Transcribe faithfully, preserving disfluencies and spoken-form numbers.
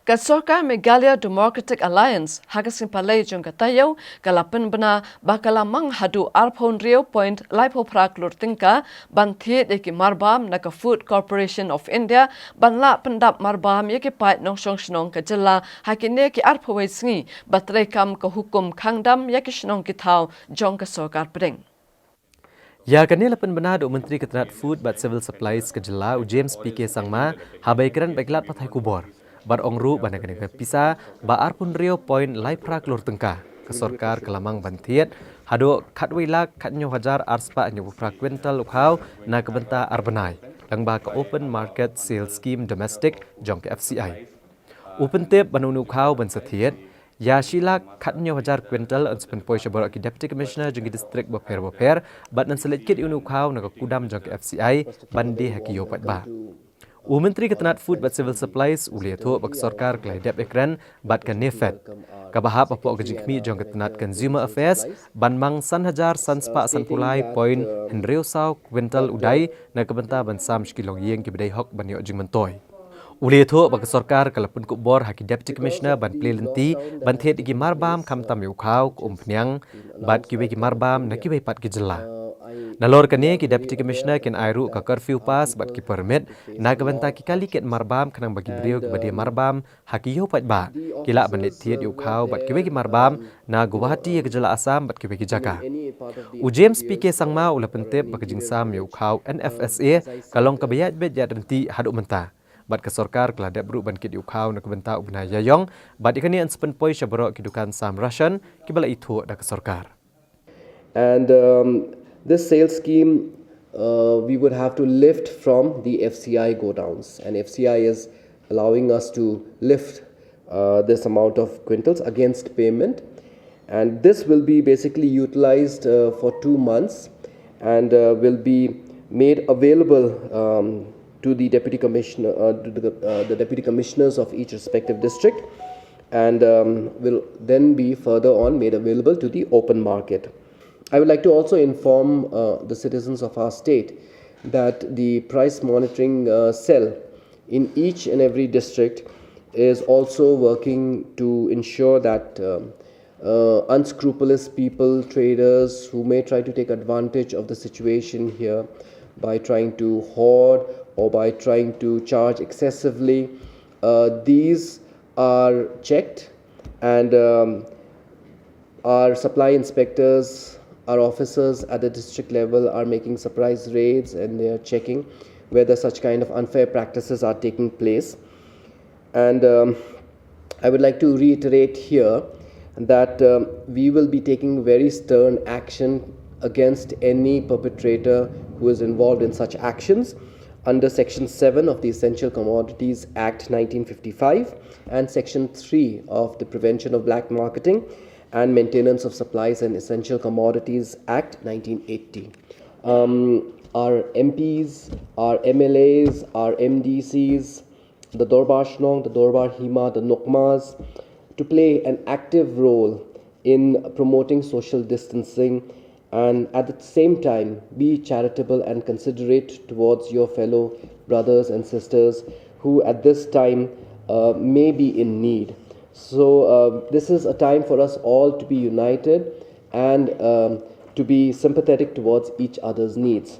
Ka Sorkar Meghalaya Democratic Alliance ha ka sngi Palei jong ka taïew ka la pynbna ba ka la mang haduh arphew hynriew point laiphew phra klur tyngka ban thied ïa ki marbam na ka Food Corporation of India ban lah pyndap marbam ïa ki paid nongshong shnong ka jylla ha kine ki arphew wei sngi ba treikam ka hukum khang dam ïa ki shnong ki thaw jong ka sorkar pdeng. Ïa kane la pynbna da u Myntri ka tnat Food bad Civil Supplies ka jylla u James P K Sangma haba ïakren bad ki lad pathai khubor. Bad ong ruh ba na kane ka pisa ba arphew hynriew point lai phra klur tyngka ka sorkar ka la mang ban thied haduh khatwei lak khathynñiew hajar arspah hynñiewphew phra kwintal u khaw na ka bynta ar bnai lyngba ka Open Market Sales Scheme Domestic jong ka F C I. U pyntip ba na une u khaw ban sa thied ïa shi lak khathynñiew hajar kwintal yn sa pynpoi sha baroh ki Deputy Commissioner jong ki district bapher bapher bad yn sa leit kit ïa une u khaw na ka kudam jong ka F C I ban die ha ki ïew paidbah. U Myntri ka tnat Food bad Civil Supplies u la ïathuh ba ka sorkar ka la dep ïakren bad ka NAFED kaba hap hapoh ka jingkhmih jong ka tnat Consumer Affairs ban mang san hajar san spah sanphew lai point hynriew saw kwintal u dai na ka bynta ban sam sha ki longïing kiba dei hok ban ïoh jingmyntoi. U la ïathuh ba ka sorkar ka la pynkup bor ha ki Deputy Commissioner ban plie lynti ban thied ïa ki marbam khamtam ïa u khaw, ka umphniang bad kiwei ki marbam na kiwei pat ki jylla. Nalor kane ki Deputy Commissioner kin ai ruh ka curfew pass bad ki permit na ka bynta ki kali kit marbam khnang ba ki briew kiba die marbam ha ki ïew paidbah ki lah ban leit thied ïa u khaw bad kiwei ki marbam na Guwahati ha ka jylla Assam bad kiwei ki jaka. U James P K Sangma u la pyntip ba ka jingsam ïa u khaw N F S A ka long kaba ïaid beit ïaid ryntih haduh mynta. Bad ka sorkar ka la dep ruh ban kit ïa u khaw na ka bynta u bnai ïaïong bad ïa kane yn sa pynpoi sha baroh ki dukan sam ration kiba la ithuh da ka sorkar. And um, this sales scheme, uh, we would have to lift from the F C I godowns, and F C I is allowing us to lift uh, this amount of quintals against payment. And this will be basically utilized uh, for two months and uh, will be made available um, to the deputy commissioner, uh, to the, uh, the deputy commissioners of each respective district, and um, will then be further on made available to the open market. I would like to also inform uh, the citizens of our state that the price monitoring uh, cell in each and every district is also working to ensure that um, uh, unscrupulous people, traders who may try to take advantage of the situation here by trying to hoard or by trying to charge excessively, uh, these are checked, and um, our supply inspectors, our officers at the district level are making surprise raids, and they are checking whether such kind of unfair practices are taking place. And um, I would like to reiterate here that um, we will be taking very stern action against any perpetrator who is involved in such actions under Section seven of the Essential Commodities Act nineteen fifty-five and Section three of the Prevention of Black Marketing and Maintenance of Supplies and Essential Commodities Act nineteen eighty. Um, our M Ps, our M L As, our M D Cs, the Dorbar Shnong, the Dorbar Hima, the Nokmas, to play an active role in promoting social distancing and at the same time be charitable and considerate towards your fellow brothers and sisters who at this time uh, may be in need. So, uh, this is a time for us all to be united and um, to be sympathetic towards each other's needs.